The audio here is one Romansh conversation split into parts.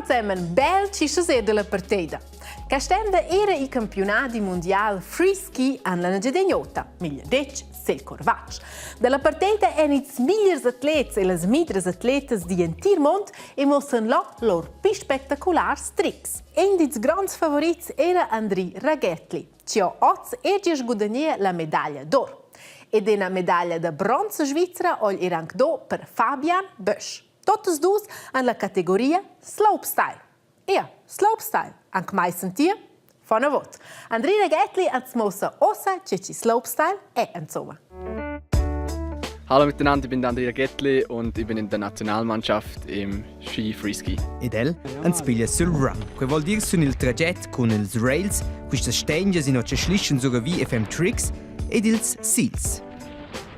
ensemen bel chi se della partida. Quest'emna era il campionadi mundial free ski an la Engiadin'Ota, meglier detg sil Corvatsch. Dalla partida èn ils migliers atlets e las migliras atletas digl entir mond e muossan là lur pli spectaculars trics. In dils gronds favorits era Andri Ragettli, che ha oz er gia gudagnà la medaglia d'or. Ed ina medaglia da bronz svizra ha er anc do per Fabian Bösch. Totes dus en la categoria slopestyle. Ia, slopestyle, anc mai sentir? Fa navot. Andrina Gettli ans muossa ossa che chi slopestyle è insomma. Hallo miteinander, ich bin Andrea Gettli und ich bin in der Nationalmannschaft im Ski Freeski. Ed el ans piglia sul run. Quei vuol dir sun il traget cun ils rails, quistas stengias in che schlischan sur vi FM Tricks ed ils seals.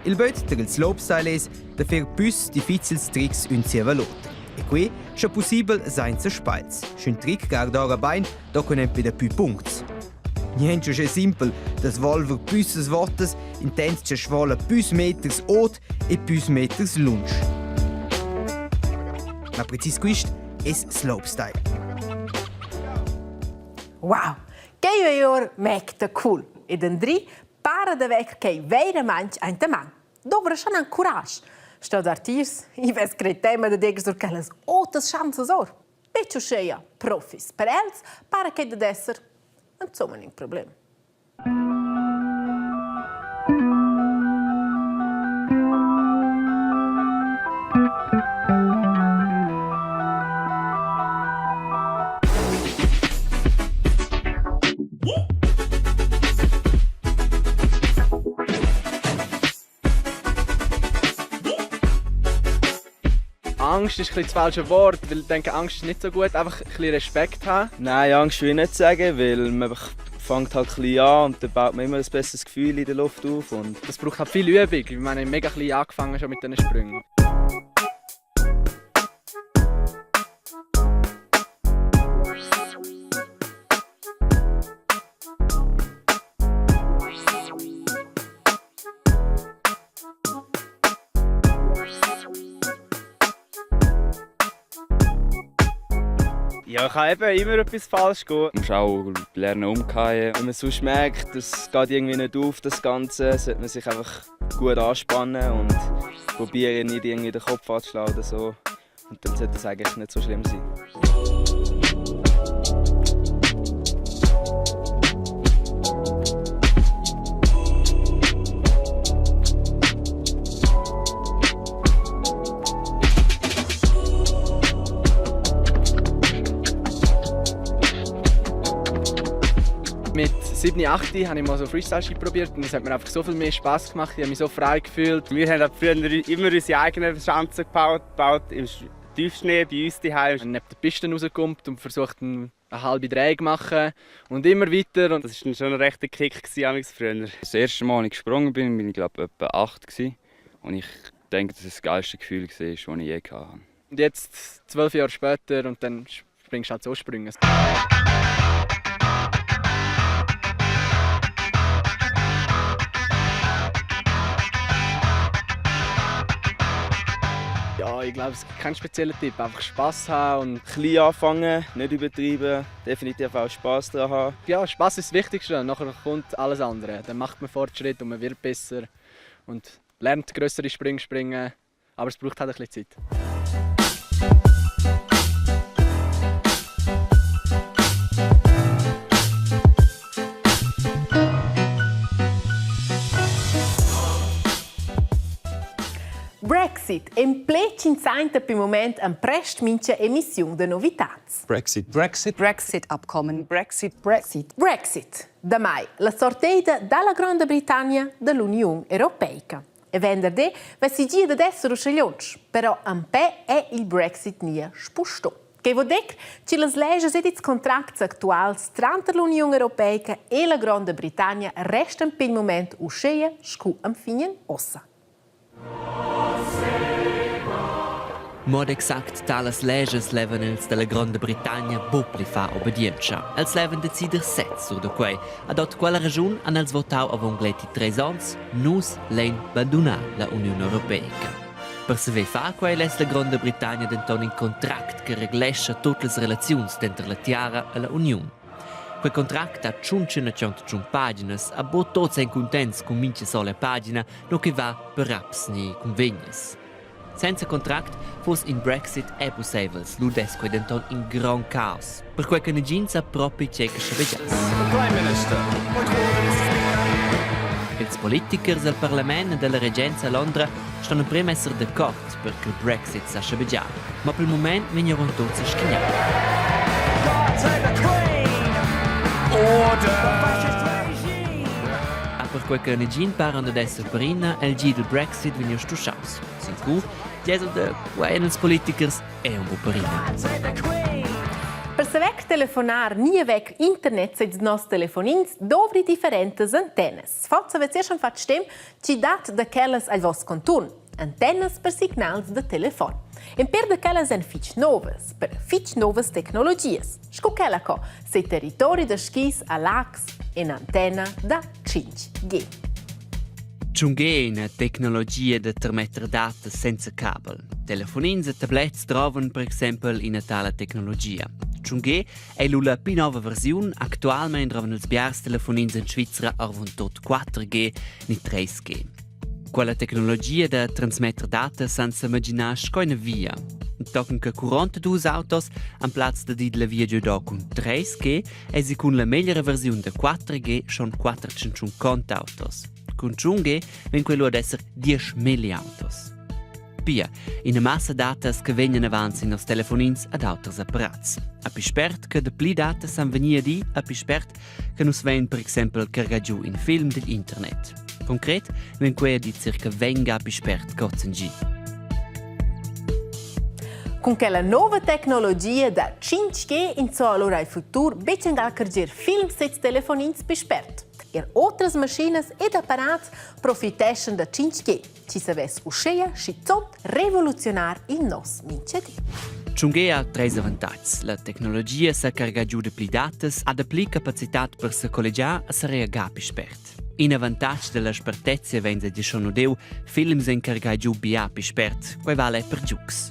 Il böt der il slopestyle es da fer püs difficils trics ün zieva l'oter. E qui, scha pussibel, sainza sbagls. Sch'ün tric garda ora bain, do cun empi da pü puncts. Niente uschè simpel da svolver püssas vottas intent cha svola püs meters ot e püs meters lunsch. Ma precis quist es slopestyle. Wow, che io mecta cool. Ed Andri para da ver quei veiramaing aint man. Dovra schon anc curage. Sto dar tiers, i vess cret tema da dir sur quellas otas schanzas or. Betg uscheia profis. Per els para quei dad esser insomma in problem. Angst ist ein bisschen das falsche Wort, weil ich denke, Angst ist nicht so gut, einfach ein bisschen Respekt haben. Nein, Angst will ich nicht sagen, weil man fängt halt klein an und dann baut man immer ein besseres Gefühl in der Luft auf. Und das braucht halt viel Übung. Ich meine, ich habe mega klein angefangen schon mit diesen Sprüngen. Ja, kann eben immer etwas falsch gehen. Du musst auch lernen umgehen. Wenn man sonst merkt, das geht irgendwie nicht auf, das Ganze, sollte man sich einfach gut anspannen und probieren, nicht irgendwie den Kopf anzuschlagen oder so. Und dann sollte es eigentlich nicht so schlimm sein. Mit 7, 8 habe ich mal so Freestyle-Ski probiert und es hat mir einfach so viel mehr Spaß gemacht. Ich habe mich so frei gefühlt. Wir haben früher immer unsere eigenen Schanzen gebaut, gebaut im Tiefschnee bei uns daheim. Neben der Piste rauskommt und versucht eine halbe Drehung zu machen und immer weiter. Und das war schon ein rechter Kick gewesen, früher. Das erste Mal, als ich gesprungen bin, bin ich glaube etwa 8 gewesen. Und ich denke, dass es das geilste Gefühl war, das ich je hatte. Und jetzt 12 Jahre später und dann springst du halt so Sprünge. Ja, ich glaube, es gibt keinen speziellen Tipp. Einfach Spass haben und klein anfangen, nicht übertreiben, definitiv auch Spass daran haben. Ja, Spass ist das Wichtigste. Nachher kommt alles andere. Dann macht man Fortschritt und man wird besser und lernt größere Sprünge springen. Aber es braucht halt ein bisschen Zeit. Brexit en ple ch'ins per moment en prest mincha emissiun da novitats. Brexit. Brexit. Brexit-Abkommen. Brexit. Brexit. Brexit. Damai la sorteida dalla Gronda Britannia dall'Uniun Europeica. E venderdi va segir dad esser uschè lunsch, però empè è il Brexit nia spustò. Che vuol dir che las legias ed ils contracts actuals tranter l'Uniun Europeica e la Gronda Britannia restan pel mument uschea scu enfin ossa. Mod exact talas legias levan els dalla Gronda Britannia buc pli far obedientscha. Els levan decider sez sur da quei. Ad ord quella raschun han els votau avon gleiti treis onns: Nus lein bandunar la Uniun Europeica. Per saver far quei less la Gronda Britannia denton in contract che reglescha tut las relaziuns denter la tiara e la Uniun. Quei contract ha 188 paginas, a buc tots ein cuntents cun mintga sola pagina, no che va per raps ni cunvegnas. Senza contract fuss in Brexit è pusseivels, lu dess quei denton in grond caos, perquei che negin sa propi tgei che schabegiass. Ils politichers del parlament e della regenza a Londra ston emprem esser d'accord per che il Brexit sa schabegiar, ma pel mument vegnan tuts a schignar. Ah, perquei che negin paran dad esser perina, el gi del Brexit vegniu stuschaus. Sin cu, diesel de quei els politichers è un po perina. Per saver telefonar ni avec internet sez nos telefonins dovri differentas antennas. Forza avete schon fatg stem chi dat da quellas al vos conturn. Antennas per signals da telefon. En per da quellas èn fitg novas, per fitg novas tecnologias. Sco quella co, se territori da skis a Laax in antenna da 5G. 5G è ina tecnologia da trametter datas senza cabel. Telefonins e tablets drovan per exempel ina tala tecnologia. 5G è lu la pli nova versiun. Actualmein drovan ils biars telefonins en Svizra oravontut 4G ni 3G. Quella tecnologia da transmetter datas senza imaginar sco ina via. Tochen che 42 autos han plaz da dir la via giu cun 3G, èsi cun la megliera versiun da 4G schon 450 autos. Cun 5G vegn quello ad esser 10.000 autos. Pia, ina massa datas che vegnan avanti in nos telefonins ad auters apparats. A pi spert che dapli datas san vegnir di, a pi spert che nus vein per exempel cargar giu in film digl internet. Concret vegn quei a dir circa venga pi spert ch'oz Cun quella nova tecnologia da 5G insò allura il futur betg angal carger films sez telefonins pi spert. Er otras maschinas ed apparats profiteschan da 5G. Chi savess uschea schizunt revoluziunar il nos minchadi. 5G ha treis avantatgs. La tecnologia sa cargar giu dapli datas, ha dapli capacitad per se collegiar e sa reagar pli spert. In avantatg della spertezia vegn da schon udeu, films ein cargai giu bia pli spert, quei vale per giugs.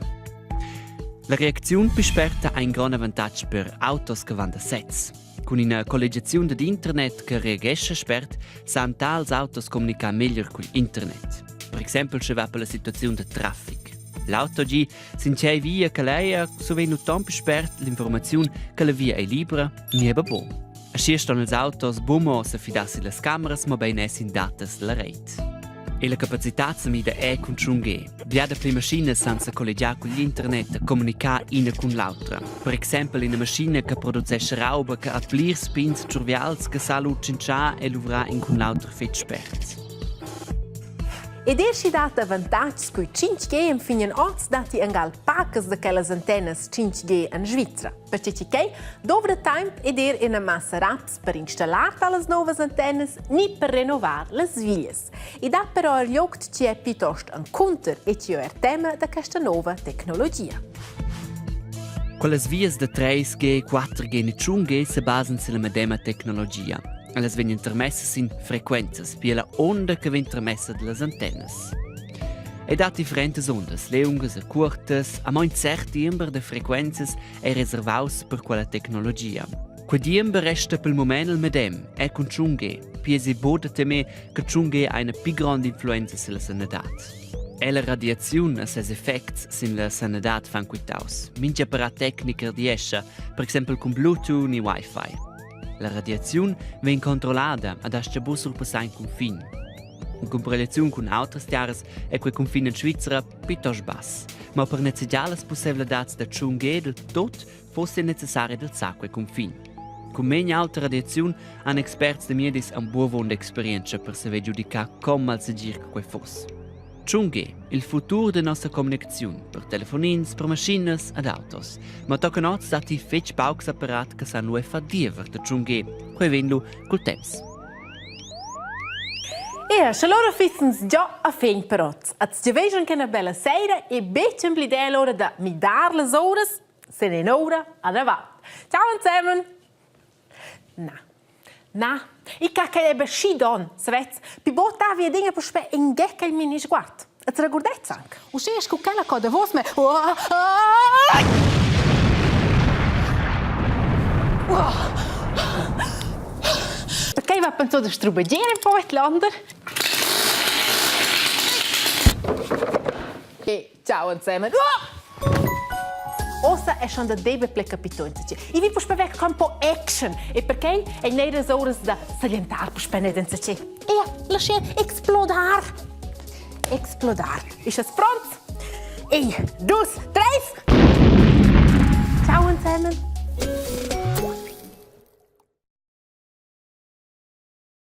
La reacziun pli sperta ha in grond avantatg per autos che van da sez. Cun ina colligiaziun dad internet che reagescha spert san tals autos communicar meglier cugl internet. Per exempel sche va per la situaziun da traffic. L'auto gi sin tgei via che lei ha suvent nu ton pli spert l'informaziun che la via ei libra ni aber bo. Aschia ston ils autos bumo se fidar sillas cameras, mobein er sin datas dalla reit. E la capacitad sa mida è cun 5G. Bia dapli maschinas san sa colligiar cugl internet e communicar ina cun l'autra. Per exempel ina maschina che producesce rauba che ha plirs pins tschurvials che sa lu tschintschar e luvrar in cun l'auter fetg spert. Ed er schi dat avantatgs cui 5G enfin oz datti angal pacas da quellas antennas 5G en Svizra. Perche chi quei dovra temp ed er ina massa raps per installar talas novas antennas ni per renovar las vias. I dat però er glieud chi è piuttost encunter e chi ho er tema da questa nova tecnologia. Quellas vias da 3G, 4G e 5G se basan sulla medema tecnologia. Ellas vegnan termessas sin frequenzas, pia la onda che vegn tramessa dallas antennas. Ei dat differentas ondas, liungas e cuortas, amo in cert diember da frequenzas ei reservaus per quella tecnologia. Quei diember resta pel mument il medem, è cun 5G, pia esi buc da temer che 5G ha ina pli gronda influenza sulla sanadad. E la radiaziun e ses effects sin la sanadad fan quitaus. Mintga apparat tecnic radiescha, per exempel cun Bluetooth ni Wi-Fi. La radiaziun vegn controllada ad astga buc surpassar in cunfin. In cumparegliaziun cun autras tiaras è quei cunfin en Svizra piuttost bass. Ma per nezegiar las pusseivladads da tschunghé del tot fosse necessari d'alzar quei cunfin. Cun megna alta radiaziun han experts da miedis am buovon d'experientscha per saver giudicar com malsegir che quei foss. Tschunghé, il futur da nossa communicaziun per telefonins, per maschinas ed autos. Ma tochen oz datti fetg paucs apparat che san lu far diever da tschunghé. Quei vegn lu cul temps. Ia, sche lura fissens già a fin per oz. Az giaveschan che una bella sera e betg emblidar l'ora da midar las ouras, se ne ora ad avant. Ciao insemen! Na. Na, i ca che ebbe schi don, savez, pi bod davia dinga puspè in gec il mini sguard. Et regurdez anc. Uschè scu quella co davos me. Oh, oh. Oh. Perché va penso da strubegiare un po' Lander? E ciao insieme. Oh! Ossa è schon da debe ple capito insatge. I vi puspè ver un po' action e perché è neiras oras da salientar puspè net insatge. E lasciar explodar. Explodar. Ist es pronto? Ein, dus, drei. Ciao zusammen.